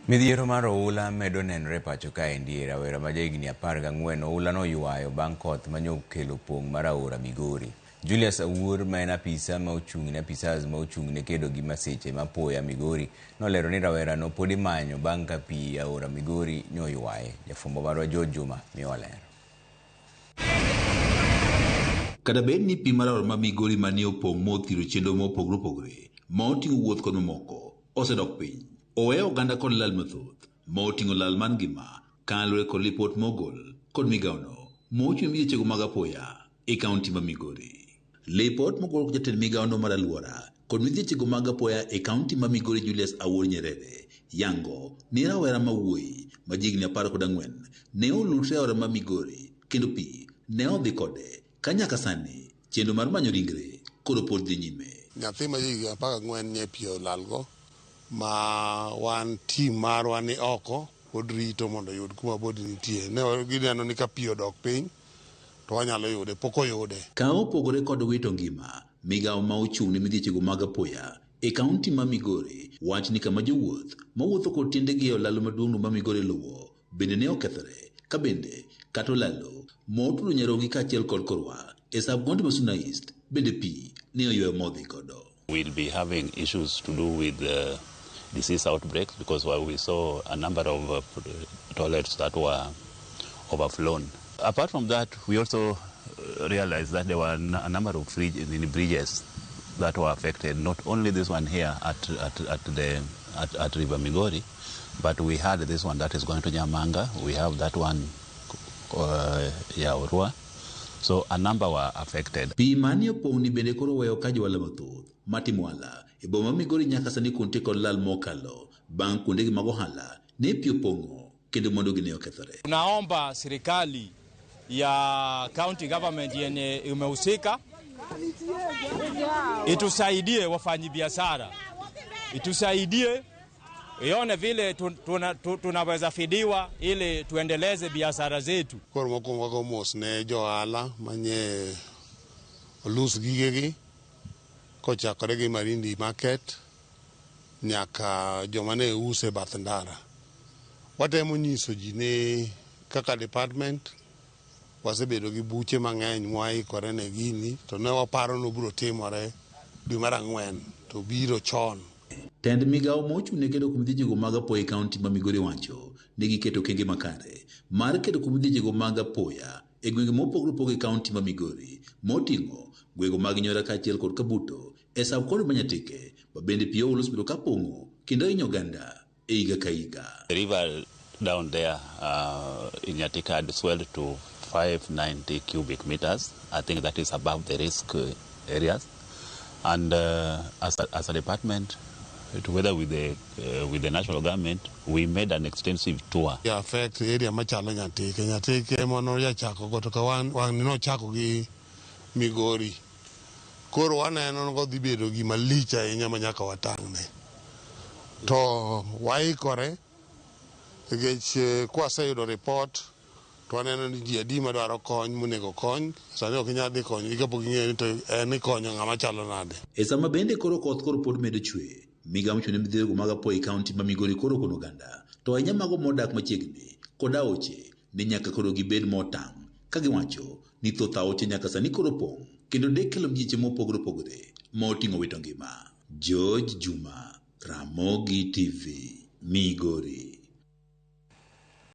Midhiero mar oula medo nenore e pacho kaendi. Rawera ma jahigni 14 oula noywayo bang' koth manyokelo pong' mar aora Migori. Julius Awuor ma en apisa ma ochung' ne apisas ma ochung' ne kedo gi masiche mapoya Migori nolero ni rawerano pod imanyo bang' ka pi aora Migori nyoywaye. Jafwambo marwa George Juma miyowa ler. Kata bed ni pi mar aora ma Migori mane opong' mothiro chenro mopogore opogore ma oting'o wuoth kod mamoko osedok piny, oweyo oganda kod lal mathoth ma oting'o lal mar ngima kaluwore kod lipot mogol kod migawono mochung' midhiechego mag apoya e kaunti ma Migori. Lipot mogol kod jatend migawono mar alwora kod midhiechego mag apoya e kaunti ma Migori Julius Awuor Nyerere yango ni rawera ma wuoyi ma jahigni 14 ne olutre e aora ma Migori kendo pi ne odhi kode ka nyaka sani chenro mar manyo ringre koro pod dhi nyime. Nyathi ma jahigni 14 nye pi olalgo ma wan team marwa ni oko pod rito mondo oyud kuma body nitie. Ne gineno ni ka pi odok piny to wanyalo yude, pok oyude. Ka opogore kod wito ngima, migawo ma ochung' ne midhiechego mag apoya e kaunti ma Migori wach ni kama jowuoth mawuotho kod tiendegi e olalo maduong' ma Migori luwo bende ne okethore ka bende kata olalo motudo Nyarongi kaachiel kod Korwa e sub county ma Suna East bende pi ne oywayo modhi godo. We'll be having issues to do with disease outbreaks because we saw a number of toilets that were overflown. Apart from that, we also realized that there were a number of bridges that were affected, not only this one here at River Migori, but we had this one that is going to Nyamanga, we have that one Yaurua. So a number were affected. Pi mane opong' ni bende koro weyo ka johala mathoth matimo ohala e boma ma Migori nyaka sani kuntie kod lal mokalo bang' kuondegi mag ohala ne pi opong'o kendo mwandugi ne okethore. Tunaomba serikali ya county government yenye imehusika itusaidie wafanyi biashara, itusaidie ione vile tunaweza fidiwa ili tuendeleze biashara zetu. Koro mokwongo wago mos ne jo ohala manye olus gigegi kochakore gi Marindi Market nyaka joma ne use bath ndara. Watemo nyiso ji ni kaka department wasebedo gi buche mang'eny mwaikore ne gini to ne waparo ni obiro timore dwe mar ang'wen to biro chon. Tend migawo mochung' ne kedo kuom midhiechego mag apoya e kaunti ma Migori wacho ni giketo okenge makare mar kedo kuom midhiechego mag apoya e gwenge mopogore opogore e kaunti ma Migori moting'o gwenge mag Nyora kaachiel kod Kabuto e sub county ma Nyatike ma bende pi oula osebedo ka pong'o kendo hinyo oganda e higa ka higa. The river down there in Nyatike had swelled to 590 cubic meters. I think that is above the risk areas. And as a department, together with the national government, we made an extensive tour. Ya affect area machalo Nyatike. Nyatike ema nochako go to ka wan wang' nochako gi Migori. Koro waneno ni odhi bedo gima lich ahinya ma nyaka watang'ne. To waikore nikech kwaseyudo report to waneno ni ji adi madwaro kony monego kony. Sani ok inyal dhi konyogi kapok ing'eyo ni to en ikonyo ng'ama chalo nade. E sama bende koro koth koro pod medo chwe, migawo mochung' ne midhiero mag apoya e kaunti ma Migori koro kono oganda to ahinya mago modak machiegni kod aoche ni nyaka koro gibed motang' ka giwacho ni thoth aoche nyaka sani koro pong' kendo dek kelo midhieche mopogore opogore ma oting'o wito ngima. George Juma, Ramogi TV, Migori.